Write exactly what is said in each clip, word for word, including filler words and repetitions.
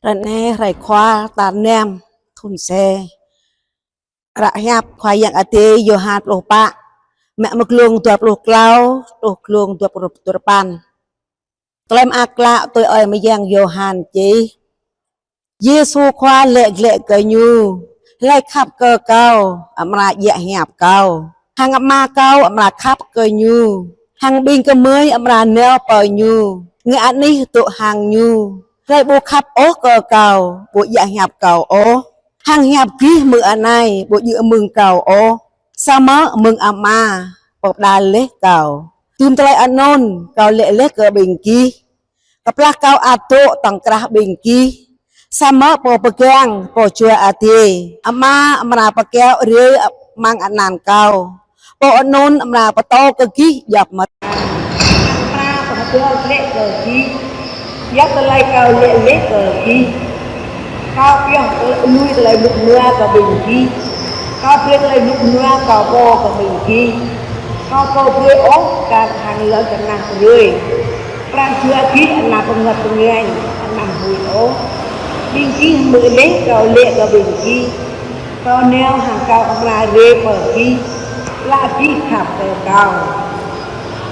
Hrơi anai hrơi Khua tal năm thun C. Hră hiăp Khua Yang Adai Yôhan pluh pă, mă mơ̆ng glông dua pluh klâo truh glông dua pluh duapăn. Tơlơi mơak klă tui Ơi Mơyang Yôhan čih. Yêsu Khua laĭ glaĭ kơ ñu: Hlơi khăp kơ Kâo, amra djă hiăp Kâo, hăng Ama Kâo amra khăp kơ ñu, hăng ƀing gơmơi amra nao pơ ñu, ngă anih dŏ hăng ñu. Hlơi ƀu khăp ôh kơ Kâo, ƀu djă hiăp Kâo ôh. Hăng hiăp gih mơ̆ng anai ƀu djơ̆ mơ̆ng Kâo ôh, samơ̆ mơ̆ng Ama, Pô pơđar laih Kâo. Dum tơlơi anŭn Kâo laĭ laih kơ ƀing gih, kơplah Kâo ăt dŏ tŏng krah ƀing gih. Samơ̆ Pô Pơgang, Pô Jua Adai, Ama amra pơkiaŏ rai amăng anăn Kâo. Pô anŭn amra pơtô kơ gih djŏp mơta, amra pơhơdơr glaĭ kơ gih yua tơlơi Kâo laĭ laih kơ gih. Kâo pioh lui tơlơi rơnŭk rơnua kơ ƀing gih. Kâo brơi tơlơi rơnŭk rơnua Kâo pô kơ ƀing gih. Kâo ƀu brơi ôh kar hăng lŏn tơnah brơi. Pran jua gih anăm pơngăt pơngañ, anăm huĭ ôh. Ƀing gih hmư̆ laih Kâo laĭ kơ ƀing gih: Kâo nao hăng Kâo amra rai pơ gih. Lăp gih khăp kơ Kâo.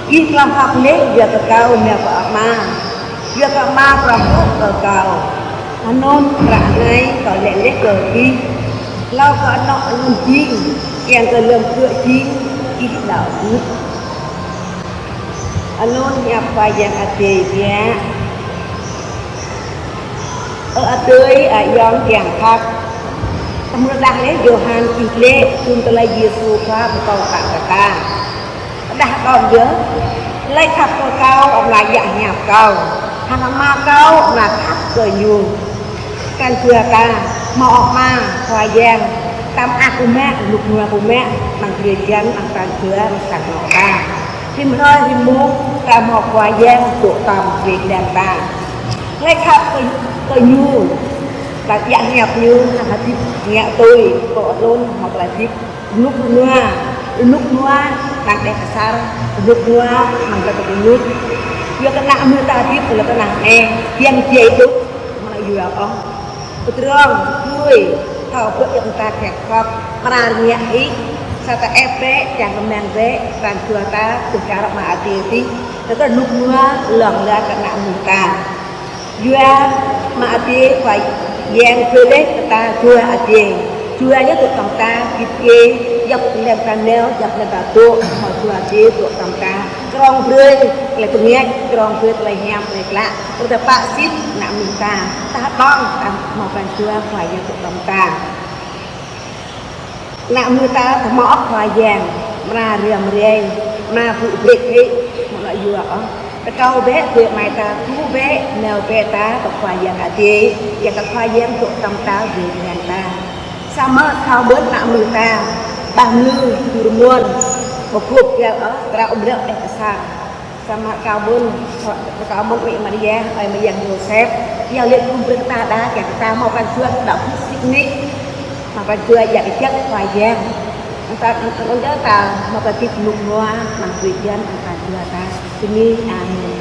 Gih tlao khăp laih yua kơ Kâo nao pơ Ama, yua kơ Ama pơrơhô kơ Kâo. Anŭn hră anai Kâo laĭ laih kơ gih, hlâo kơ anŏ anŭn jing, kiăng kơ lơ̆m kơkuh jing, gih đaŏ gưt. Anŭn hiăp Khua Yang Adai biă. Ơ adơi ayŏng kiăng khăp, tơmơ̆ đah laih Yôhan čih glaĭ dum tơlơi Yêsu Khua pơtô pơtă kơ ta. Đah đom yơh: Hlơi khăp kơ Kâo, amra djă hiăp Kâo, hăng Ama Kâo amra khăp kơ ñu. Pran jua ta hmâo Ama, Khua Yang, ta mơak kơ mă, rơnŭk rơnua kơ mă, amăng drơi jan, amăng pran jua, amăng sang anŏ ta. Rĭm hrơi rĭm mông ta hmâo Khua Yang dŏ tŏm drơi jan ta. Hlơi khăp kơ, kơ ñu, ta djă hiăp ñu, hăng hơdip ngă tui, pô anŭn hmâo tơlơi hơdip rơnŭk rơnua, rơnŭk rơnua amăng đeh asar, rơnŭk rơnua amăng tơlơi tơnŭt. Yua kơ ană mơnuih ta hơdip tơlơi tơnah anai, kiăng jai đôč, amăng yua ôh. Pơdrŏng, tui, thâo bơ̆ yơh ta khĕk khŏk, amra rơngiă hĭ, sa ta ĕp bĕ, čang kơmăng bĕ, pran jua ta, tơkar Ama Adai tih, tơdah rơnŭk rơnua, lŏng lar kơ ană mơnuih ta. Yua Ama Adai Khua Yang brơi laih kơ ta Jua Adai. Jua yơh dŏ tŏm ta, git gai, djŏp lăm ta nao, djŏp lăm ta dŏ, hmâo Jua Adai dŏ tŏm ta. Krong brơi tơlơi bơngač, krong brơi tơlơi hiam, tơlơi klă. Tơdah pă sĭt ană mơnuih ta, ta hơdơ̆ng, ta hmâo pran jua Khua Yang dŏ tŏm ta. Ană mơnuih ta tơhmâo ôh Khua Yang, amra răm rai, amra ƀu brek hĭ, amra yua ôh. Rơkâo bĕ adơi amai ta, tŭ bĕ, nao bĕ ta pơ Khua Yang Adai, yua kơ Khua Yang dŏ tŏm ta, brơi bơngač ta. Samơ̆ thâo mơ̆n ană mơnuih ta, ƀah mlư, jur mơ̆n, ƀu gôp găl ôh, krao amrơ̆ đeh asar. Samơ̆ rơkâo mơ̆n, rơkâo mơ̆n Mĕ Maria, Ơi Mơyang Yôsep, yua lĕ ƀu brơi ta đa, kiăng ta hmâo pran jua đaŏ gưt sĭt nik, hmâo pran jua djă kơjăp Khua Yang. Anŭn ta, anŭn yơh ta hmâo pran jua rơnŭk rơnua, amăng drơi jan, amăng pran jua ta. Bơni, amen.